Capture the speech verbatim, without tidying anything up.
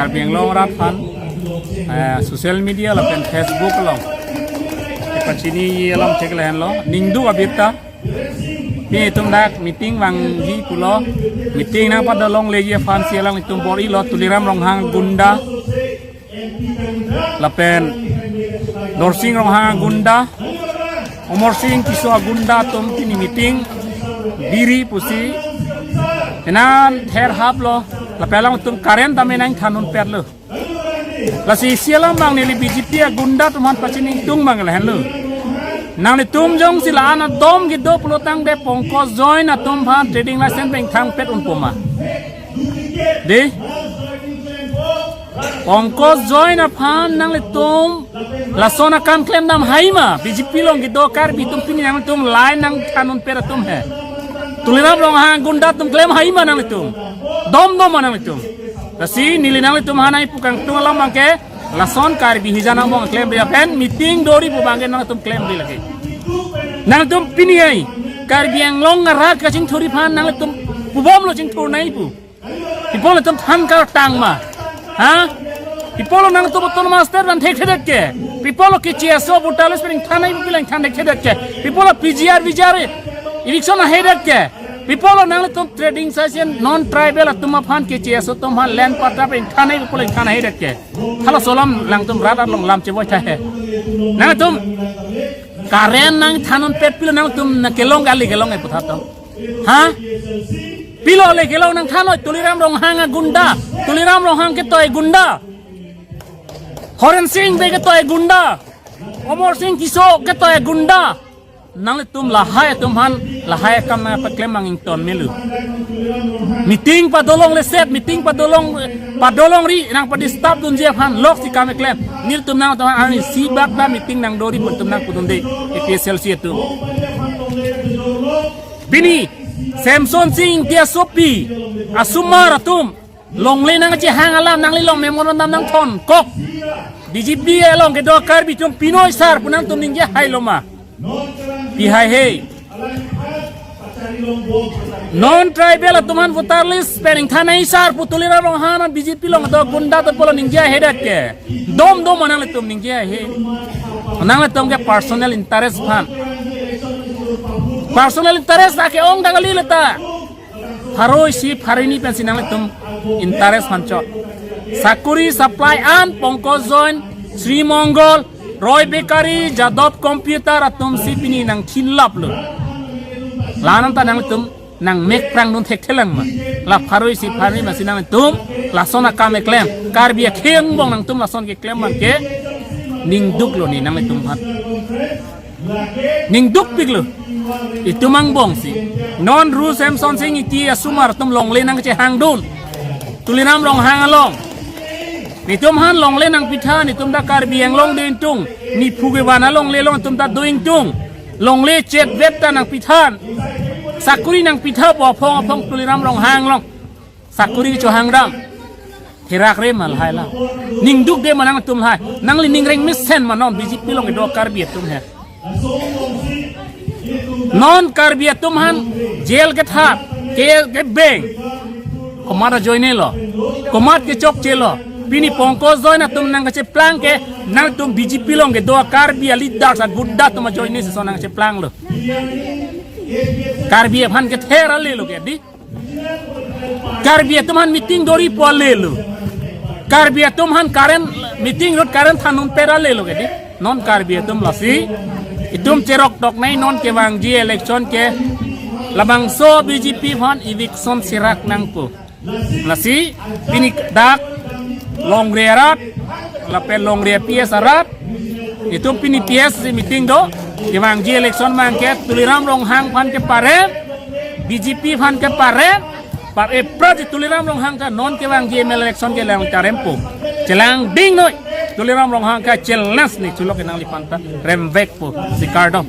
Karbi Anglong arat aphan, eh, social media lapen Facebook along kepachini alam chek lahenlo, ningduk abirta. Pini itum dak meeting vangji pulo, meeting nangpadolongleji aphansi alanglitum bor-ilo, Tuliram Ronghang gunda lapen Dorsing Ronghang gunda, Amarsing Tisso gunda atum pini meeting biri pusi enan therhaplo, lapen alangtum current tame nangthan unpetlo. Lasi isi alam abang neli B J P agunda atum aphan pachini ingtung abang lahenlo. Nanglitum jongsi la-an adom kedo pulotangte Pankaj Jain atum aphan trading license pen ingthangpet unpo ma? Dei, Pankaj Jain aphan nanglitum lason akam klemdam hai ma? B J P along kedo Karbi atum pini nanglitum line nangthan unpet atum he. Tuliram Ronghang gunda atum klem hai ma nanglitum? Domdom ma nanglitum? Lasi neli nanglitum aphan nangpu kangtung alam abangke, lason Karbi hijan angbong klemri aphan meeting dori pu abangke nangtum klemri lagi. Nangtum pini ai Karbi Anglong arat kachingthurji aphan nangtum pubomlo chingthur nangji pu. Pi apotlo nangtum than kartang ma? Ha? Pi apotlo nangtum autonomous state van thekthedet ke? Pi apotlo K C S O voter list pen ingthan nangji pu pilang than thekthedet ke? Pi apotlo P G R, V G R eviction ahedet ke? Pi apotlo nanglitum trading license non tribal atum aphan K C S O atum aphan land patta pen ingthan nangji pu pilang than ahedet ke? Halaso alam alangtum rat along lam chevoi tha he. Nangtum current nangthan unpet pilo nangtum nangkelong kali kelong e puthot atum? Ha? Pilo le kelong nangthan noi, Tuliram Ronghang agunda, Tuliram Ronghang ketoi gunda, Horen Sing Bey ketoi gunda, Amarsing Tisso ketoi gunda. Nanglitum lahai atum aphan lahai akam nangpaklem abang ington melo. Meeting padolongleset, meeting padolong, padolongri nangpadisturb dunji aphan loksi kam keklem. Nelitum nangtum aphan isi bak ta meeting nangdori pu nelitum nangpudunde A P H L C atum. Pini Semson Sing Ingti asopi asomar atum longle nangchehang alam nanglilong memorandum nangthonkok. B J P along kedo Karbi atum pinoi sar pu nangtum ningje hailo ma? Pi haihe. Non tribal atum aphan voter list pen ingthan nangji sar pu Tuliram Ronghang B J P along kedo gunda atum pulo ningje hedet ke? Domdom ma nanglitum ningje he. Nanglitum ke personal interest aphan. Personal interest ake-ong dak kali leta. Pharo isi pharo hini pensi nanglitum interest aphan chot. Sakuri supply an Pankaj Jain, Sri Mongol, Roy Bakari, Jadhav Computer atumsi pini nangthinlaplo. La-an ta nanglitum nangmek prangdun thekthelang ma? La pharo isi pharo hini pensi nanglitum lason akam keklem. Karbi akhei angbong nangtum lason keklem abangke ningduklo ne nanglitum aphan. Ningdukpiklo. Itum angbongsi. Non Ru Semson Sing Ingti asomar atum longle nangchehangdun Tuliram Ronghang along. Netum aphan longle nangpitha, netum ta Karbi Anglong do ingtung. Nephu kevan alongle along netum ta do ingtung. Longle chetvet ta nangpitha. Sakuri nangpitha pu aphong aphong Tuliram Ronghang along sakuri chohangdam. Therakre ma lahai la? Ningdukde ma nangtum lahai? Nangli ningreng mesen ma non B J P along kedo Karbi atum he? Non Karbi atum aphan jail kethat, ke, kebeng, komat ajoinelo, komat kechokchelo. Pini Pankaj Jain atum nangkacheplang ke nangtum B J P along kedo Karbi aleaders agunda atum ajoine si lason nangcheplanglo. Karbi aphan kether alelo ke dei. Karbi atum aphan meeting dori pu alelo. Karbi atum aphan current meeting rot current than unpet alelo ke dei. Non Karbi atum lasi itum cheroktok nangji non kevangji election ke labangso B J P aphan eviction serak nangpo. Lasi pini dak longri arat lapen longri P S arat, itum pini P S meeting do, kevangji election abangke Tuliram Ronghang aphan kepare, B J P aphan kepare, par epra di Tuliram Ronghang ta non kevangji M L A election ke lang charempo. Chelangding noi, Tuliram Ronghang ke challenge ne chulok ke nangliphan ta remvekpo, si kardom.